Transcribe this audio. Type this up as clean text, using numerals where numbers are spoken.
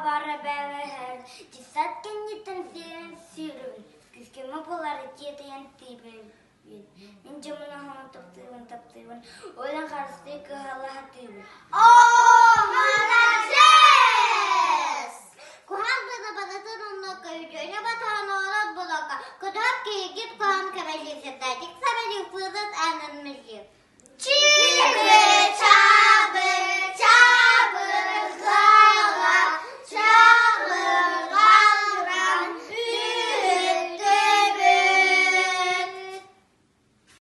бары бэҕэһэр дьыссаат кэнниттэн сиэрин сүүрүбүн, күүскэмэ буолаары тиэтэйэн тиийбин. Мин дьоммун оһоҕун таптыыбын, таптыыбын, уолан харыстыы кыһалла сатыыбын. Оо, маладьыас! Куһаҕан быны барытын умнукка, үтүөнү батыһан оҥорор булокка, кытыһап киһигит куһаҕан кэбэлиир, сэрдээдик сабалыыр, пыырыт аанын мэлиир.